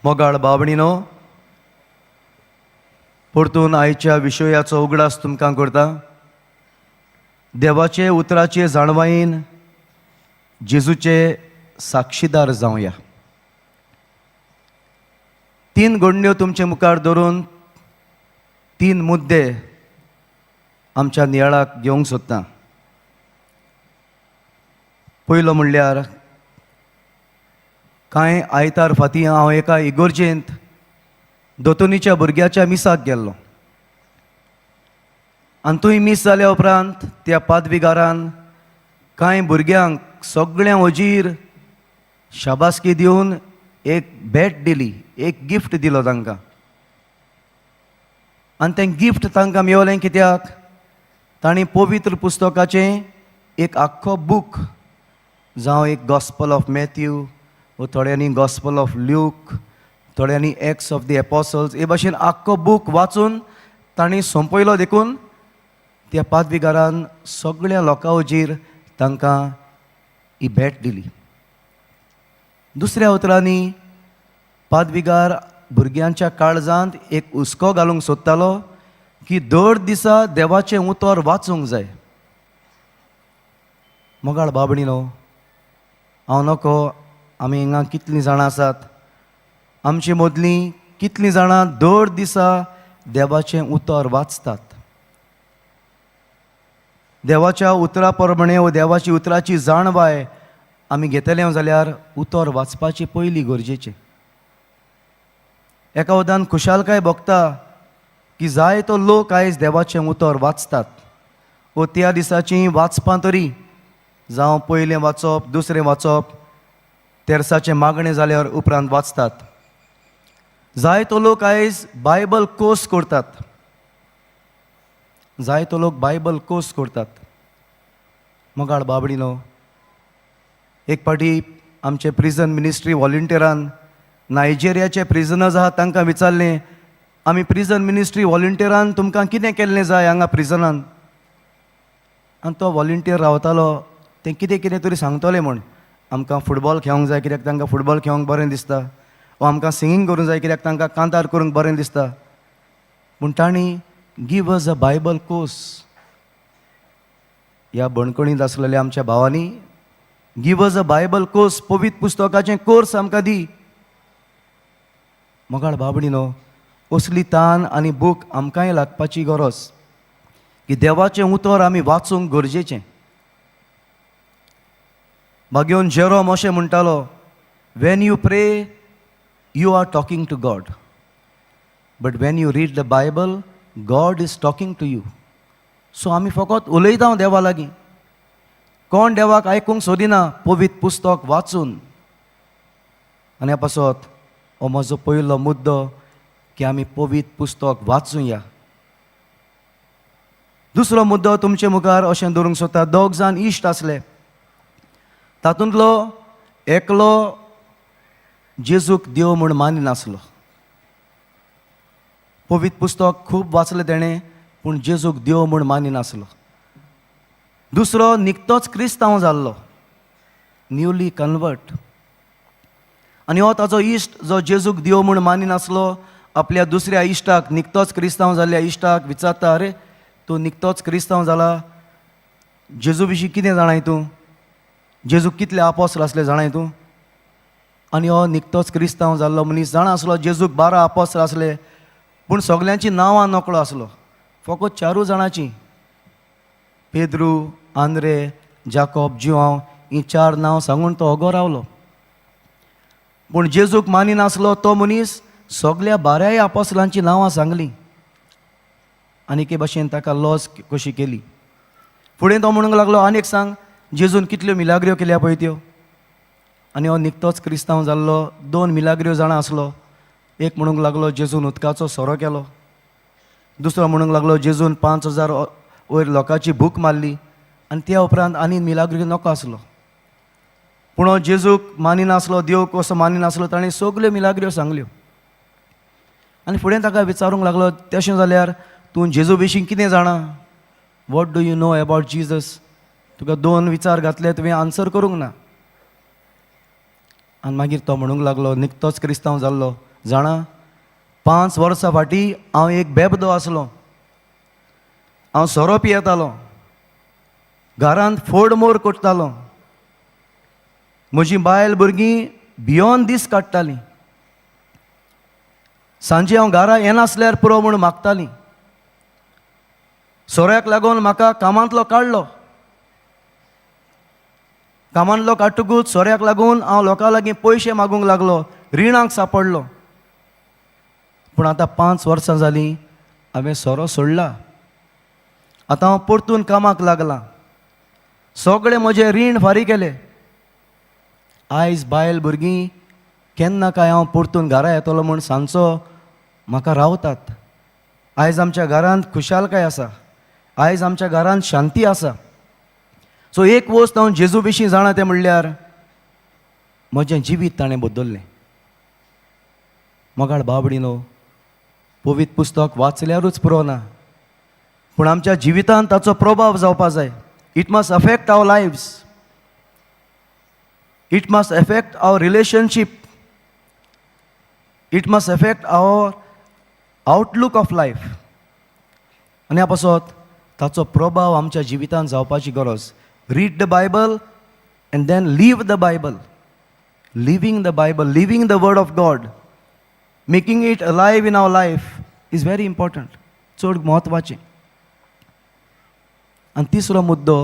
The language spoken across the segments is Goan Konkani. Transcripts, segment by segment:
मोगाळ बाबणीनो, परतून आयच्या विशयाचो उगडास तुमकां करता. देवाचे उतराचे जाणवायेन जेजूचे साक्षीदार जावया. तीन घडण्यो तुमचे मुखार धरून तीन मुद्दे आमच्या नियाळाक घेवंक सोदता. पयलो म्हणल्यार, कांय आयतार फाटीं हांव एका इगोर्जेंत दोतोनीच्या भुरग्याच्या मिसाक गेल्लो आनी थंय मीस जाल्या उपरांत त्या पादविगारान कांय भुरग्यांक सगळ्यां वजीर शाबासकी दिवन एक भेट दिली, एक गिफ्ट दिलो तांकां. आनी तें गिफ्ट तांकां मेवलें कित्याक तांणी पवित्र पुस्तकाचें एक आख्खो बूक, जावं एक गॉस्पल ऑफ मॅथ्यू वो थोड्यांनी गॉस्पल ऑफ ल्यूक, थोड्यांनी एक्ट्स ऑफ the apostles, हे भाशेन आख्खो बूक वाचून तांणी सोंपयलो. देखून त्या पादविगारान सगळ्या लोकां वजीर तांकां ही भेट दिली. दुसऱ्या उतरांनी, पादविगार भुरग्यांच्या काळजांत एक हुस्को घालूंक सोदतालो की दर दिसा देवाचें उतर वाचूंक जाय. मोगाळ बाबणीनो, हांव नको आमी हिंगा कितलीं जाणां आसात, आमचे मदलीं कितलीं जाणां दर दिसा देवाचें उतर वाचतात? देवाच्या उतरा प्रमाणे वो देवाची उतराची जाणवाय आमी घेतले जाल्यार उतर वाचपाची पयली गरजेचें. एका वदान खुशालकाय भोगता की जायतो लोक आयज देवाचें उतर वाचतात वो त्या दिसाचीं वाचपां तरी, जावं पयलें वाचप, दुसरें वाचप, तेर्साचें मागणें जाल्यार उपरांत वाचतात. जायतो लोक आयज बायबल कोर्स करतात. जायतो लोक बायबल कोर्स करतात. मोगाळ बाबडीनो, एक फावटी आमचे प्रिजन मिनिस्ट्री वॉलंटियरान नायजेरियाचे प्रिजनर्स आहात तांकां विचारलें, आमी प्रिजन मिनिस्ट्री वॉलंटियरान तुमकां कितें केल्लें जाय हांगा प्रिजनान? आनी तो वॉलंटियर रावतालो तें कितें कितें तरी सांगतलें म्हूण, आमकां फुटबॉल खेळोंक जाय कित्याक तांकां फुटबॉल खेळोंक बरें दिसता, वो आमकां सिंगींग करूंक जाय कित्याक तांकां कांतार करूंक बरें दिसता. पूण तांणी "Give us a Bible course." ह्या बणकणींत आसलेल्या आमच्या भावांनी "Give us a Bible course", पवित्र पुस्तकाचें कोर्स आमकां दी. मोगाळ बाबडीनो, असली तान आनी भूक आमकांय लागपाची गरज की देवाचें उतर आमी वाचूंक गरजेचें. भाग्योन जेरोम अशें म्हणटालो, "When you pray, you are talking to God, but when you read the Bible, God is talking to you." So आमी फकत उलयता देवा लागीं. कोण देवाक आयकूंक सोदिना पवित्र पुस्तक वाचून. आनी ह्या पासत हो म्हजो पयलो मुद्दो की आमी पवित्र पुस्तक वाचुया. दुसरो मुद्दो तुमचे मुखार अशें दवरूंक सोदता. दोग जाण इश्ट आसले. तातूंतलो एकलो जेजूक देव म्हूण मानिनासलो. पवित्र पुस्तक खूब वाचलें तेणें, पूण जेजूक देव म्हूण मानिनासलो. दुसरो निकतोच क्रिस्तांव जाल्लो, न्यूली कन्वर्ट. आनी हो ताचो इश्ट जो जेजूक देव म्हूण मानिनासलो, आपल्या दुसऱ्या इश्टाक, निकतोच क्रिस्तांव जाल्ल्या इश्टाक विचारता, "अरे, तूं निकतोच क्रिस्तांव जाला, जेजू विशीं कितें जाणाय तूं? जेजूक कितले आपोस्ल आसले जाणाय तूं?" आनी हो निकतोच क्रिस्तांव जाल्लो मनीस जाणा आसलो जेजूक 12 आपोस्ल आसले, पूण सगल्यांचीं नांवां नकळो आसलो. फकत चारूय जाणांची, पेद्रू, आंद्रे, जाकोब, जुआंव, ही चार नांव सांगून तो ओगो रावलो. पूण जेजूक मानिनासलो तो मनीस सगल्या बाराय आपोसलांची नांवां सांगली आनी एके भाशेन ताका लॉस कशी केली. फुडें तो म्हणूंक लागलो, "आनी एक सांग, जेजून कितल्यो मिलाग्र्यो केल्या पळय त्यो?" आनी हो निकतोच क्रिस्तांव जाल्लो दोन मिलाग्र्यो जाणा आसलो. एक म्हणूंक लागलो, जेजून उदकाचो सोरो केलो. दुसरो म्हणूंक लागलो, जेजून 5000 वयर लोकांची भूक मारली. आनी त्या उपरांत आनी मिलाग्र्यो नको आसलो. पूण हो जेजूक मानिनासलो, देव कसो मानिनासलो, ताणें सगल्यो मिलाग्र्यो सांगल्यो. आनी फुडें ताका विचारूंक लागलो, "तशें जाल्यार तूं जेजू विशीं कितें जाणा? What do you know about Jesus? तुका दोन विचार घातले, तुवें आन्सर करूंक ना." आनी मागीर तो म्हणूंक लागलो, निकतोच क्रिस्तांव जाल्लो, जाणा, 5 वर्सां फाटीं हांव एक बेबदो आसलो. हांव सोरो पियेतालो, घरांत फोड मोर करतालो, म्हजी बायल भुरगीं भियोन दीस काडटालीं. सांजे हांव घरा येनासल्यार पुरो म्हूण मागतालीं. सोऱ्याक लागून म्हाका कामांतलो काडलो. कामांतलो काडटकूच सोऱ्याक लागून हांव लोकां लागीं पयशे मागूंक लागलो, रिणाक सापडलो. पूण आतां 5 वर्सां जालीं, हांवें सोरो सोडला. आतां हांव परतून कामाक लागलां. सगळे म्हजे रीण फारीक केले. आयज बायल भुरगीं केन्ना काय हांव परतून घरा येतलो म्हूण सांजचो म्हाका रावतात. आयज आमच्या घरांत खुशालकाय आसा. आयज आमच्या घरांत शांती आसा. सो एक वस्त हांव जेजू विशीं जाणा, तें म्हणल्यार म्हजें जिवीत ताणें बदललें. मोगाळ बाबडीनो, पवित्र पुस्तक वाचल्यारूच पुरो ना, पूण आमच्या जिवितांत ताचो प्रभाव जावपा जाय. It must affect our lives. It must affect our relationship. It must affect our outlook of life. आनी ह्या पासत ताचो प्रभाव आमच्या जिवितांत जावपाची गरज. Read the Bible and then live the Bible. Living the Bible, living the word of God, making it alive in our life is very important, चड म्हत्वाचें. आनी तिसरो मुद्दो,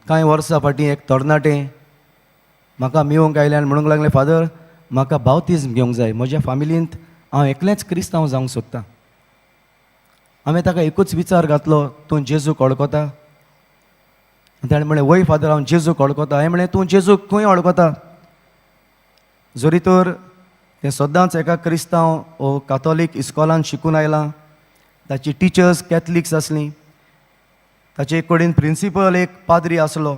कांय वर्सां फाटीं एक तरणाटे म्हाका मेळूंक आयले आनी म्हणूंक लागले, "फादर, म्हाका बावतीज्म घेवंक जाय. म्हज्या फामिलींत हांव एकलेंच क्रिस्तांव जावंक सोदतां." हांवें ताका एकूच विचार घातलो, "तूं जेजूक वळखता?" आनी ताणें म्हणलें, "वय फादर, हांव जेजूक वळखता." हांवें म्हणलें, "तूं जेजूक खंय वळखता?" जरी तर तें सदांच एका क्रिस्तांव ओ कातोलीक इस्कॉलान शिकून आयलां, ताची टिचर्स कॅथलिक्स आसलीं, ताचे कडेन प्रिंसिपल एक पाद्री आसलो,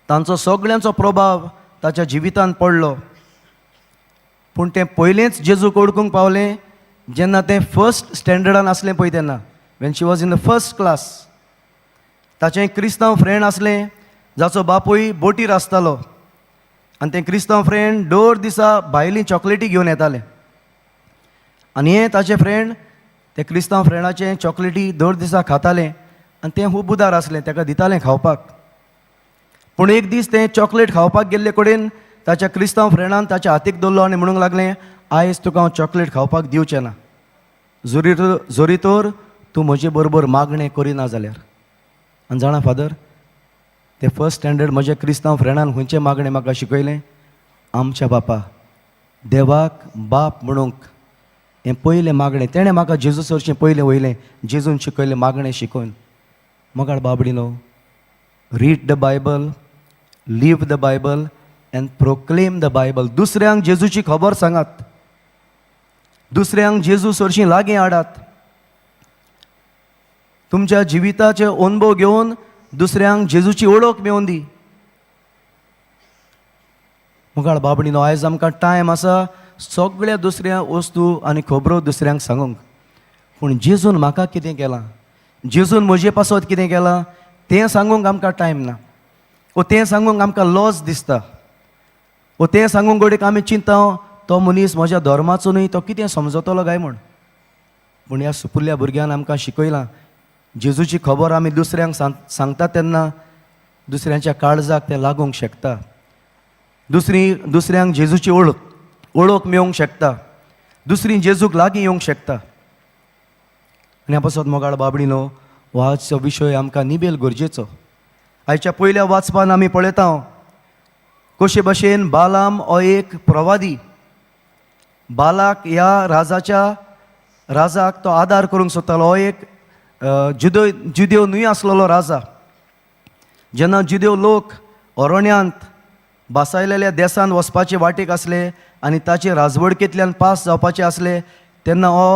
तांचो सगळ्यांचो प्रभाव ताच्या जिवितांत पडलो. पूण तें पयलेंच जेजूक वळखूंक पावलें जेन्ना तें फर्स्ट स्टँडर्डान आसलें पळय तेन्ना, when she was in the first class. ताचें क्रिस्तांव फ्रेंड आसलें, जाचो बापूय बोटीर आसतालो आनी तें क्रिस्तांव फ्रेंड दर दिसा भायली चॉकलेटी घेवन येतालें. आनी हें ताचें फ्रेंड ते क्रिस्तांव फ्रेंडाचें चॉकलेटी दर दिसा खातालें आनी तें खूब उदार आसलें, ताका दितालें खावपाक. पूण एक दीस तें चॉकलेट खावपाक गेल्ले कडेन ताच्या क्रिस्तांव फ्रेंडान ताच्या हातीक दवरलो आनी म्हणूंक लागलें, "आयज तुका हांव चॉकलेट खावपाक दिवचें ना, जरी तर तूं म्हजे बरोबर मागणें करिना जाल्यार." आनी जाणा फादर, ते फर्स्ट स्टँडर्ड म्हज्या क्रिस्तांव फ्रेंडान खंयचें मागणें म्हाका शिकयलें? आमच्या बापा. देवाक बाप म्हणूंक हें पयलें मागणें तेणें म्हाका जेजू सरशीं पयलें वयलें जेजून शिकयलें मागणें शिकोवन. मोगाळ बाबडीनो, read the Bible, live the Bible and proclaim the Bible. दुसऱ्यांक जेजूची खबर सांगात. दुसऱ्यांक जेजू सरशीं लागीं हाडात. तुमच्या जिविताचे अनुभव घेवन दुसऱ्यांक जेजूची वळख मेळोवन दी. मुखार बाबडीनो, आयज आमकां टायम आसा सगळ्या दुसऱ्या वस्तू आनी खबरो दुसऱ्यांक सांगूंक, पूण जेजून म्हाका कितें केलां, जेजून म्हजे पासत कितें केलां तें सांगूंक आमकां टायम ना. ओ तें सांगूंक आमकां लॉस दिसता. ओ तें सांगूंक घडयेक आमी चिंता, तो मनीस म्हज्या धर्माचो न्हय, तो कितें समजतलो काय म्हूण. पूण ह्या सुपुल्ल्या भुरग्यान आमकां शिकयलां, जेजूची खबर आमी दुसऱ्यांक सांगता तेन्ना दुसऱ्यांच्या काळजाक तें लागूंक शकता. दुसऱ्यांक जेजूची वळख मेळोवंक शकता. दुसरी जेजूक लागीं येवंक शकता. आनी ह्या पासत मोगाळ बाबडीनो, हो आजचो विशय आमकां निबेल गरजेचो. आयच्या पयल्या वाचपान आमी पळयता कशे भशेन बालाम हो एक प्रवादी बालाक ह्या राजाक तो आदार करूंक सोदतालो. हो एक जुदेव न्हय आसलेलो राजा. जेन्ना जुदेव लोक अरण्यांत बसायलेल्या देसान वचपाचे वाटेक आसले आनी ताचे राजवडकेंतल्यान पास जावपाचे आसले, तेन्ना हो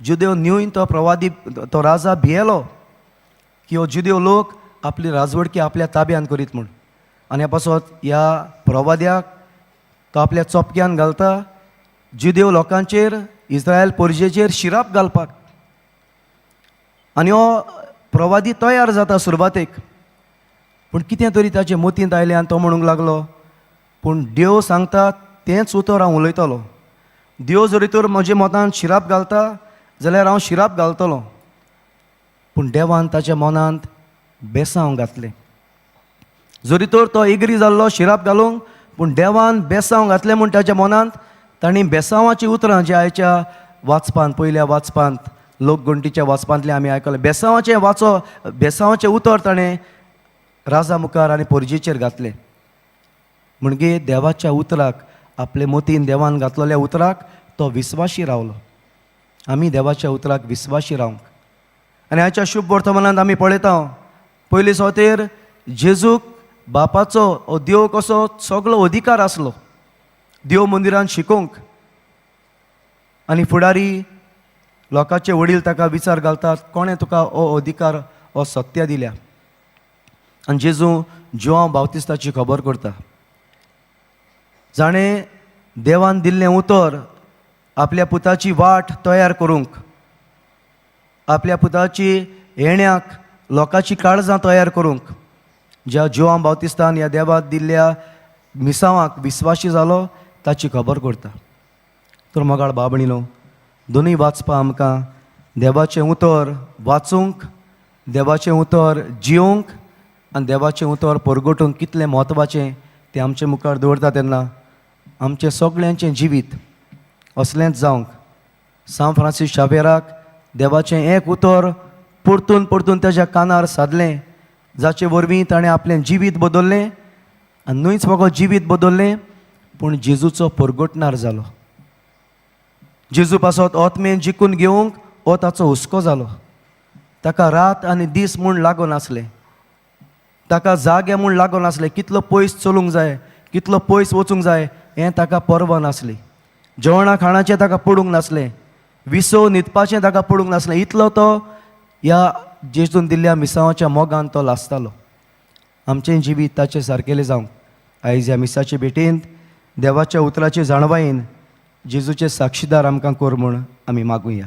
जुदेव न्हय तो प्रवादी, तो राजा भियेलो की हो जुदेव लोक आपली राजवडकी आपल्या ताब्यान करीत म्हूण. आनी ह्या पासत ह्या प्रवाद्याक तो आपल्या चोपक्यान घालता जुदेव लोकांचेर, इस्रायल परजेचेर शिराप घालपाक. आनी हो प्रवादी तयार जाता सुरवातेक, पूण कितें तरी ताचे मतींत आयलें आनी तो म्हणूंक लागलो, "पूण देव सांगता तेंच उतर हांव उलयतलो." देव जरी तर म्हज्या मतान शिराप घालता जाल्यार हांव शिराप घालतलो. पूण देवान ताच्या मनांत बेसांव घातलें. जरी तर तो एग्री जाल्लो शिराप घालूंक, पूण देवान बेसांव घातलें म्हूण ताच्या मनांत तांणी बेसांवाचीं उतरां जी आयच्या वाचपांत, पयल्या वाचपांत, लोकगणटीच्या वाचपांतलें आमी आयकलें, बेसांवाचें वाचो, बेसांवाचें उतर ताणें राजा मुखार आनी पोरजेचेर घातलें. म्हणजे देवाच्या उतराक, आपले मोतीन देवान घातलेल्या उतराक तो विस्वाशी रावलो. आमी देवाच्या उतराक विस्वाशी रावंक. आनी आयच्या शुभ वर्तमानांत आमी पळयता, पयले सुवातेर जेजूक बापाचो देव कसो सगलो अधिकार आसलो देव मंदिरान शिकोवंक. आनी फुडारी लोकांचे वडील ताका विचार घालतात, कोणें तुका हो अधिकार, हो सत्या दिल्या? आनी जेजू जुआंव बावतिस्ताची खबर करता, जाणें देवान दिल्लें उतर आपल्या पुताची वाट तयार करूंक, आपल्या पुताची येण्याक लोकांची काळजां तयार करूंक, ज्या जुआंव बावतिस्तान ह्या देवाक दिल्ल्या मिसांवाक विस्वाशी जालो ताची खबर करता. तर मोगाळ बाबणीनो, दोनूय वाचपां आमकां देवाचें उतर वाचूंक, देवाचें उतर जियोंक आनी देवाचें उतर परगटूंक कितलें म्हत्वाचें तें आमचे मुखार दवरता. तेन्ना आमचें सगळ्यांचें जिवीत असलेंच जावंक, सांत फ्रांसीस शावेराक देवाचें एक उतर परतून परतून ताच्या कानार सादलें, जाचे वरवीं ताणें आपलें जिवीत बदल्लें. आनी न्हूच फकत जिवीत बदल्लें, पूण जेजूचो परगटणार जालो. जेजू पासत आत्मेन जिखून घेवंक हो ताचो हुस्को जालो. ताका रात आनी दीस म्हूण लागून आसलें, ताका जागे म्हूण लागून आसलें, कितलो पयस चलूंक जाय, कितलो पयस वचूंक जाय हें ताका पर्वा नासली. जेवणा खाणाचें ताका पडूंक नासलें, विसव न्हिदपाचें ताका पडूंक नासलें, इतलो तो ह्या जेजून दिल्ल्या मिसांवाच्या मोगान तो लासतालो. आमचें जिवीत ताचें सारकेलें जावंक आयज ह्या मिसाचे भेटेंत देवाच्या उतराचे जाणवायेन जेजूचे साक्षीदार आमकां कर म्हूण आमी मागुया.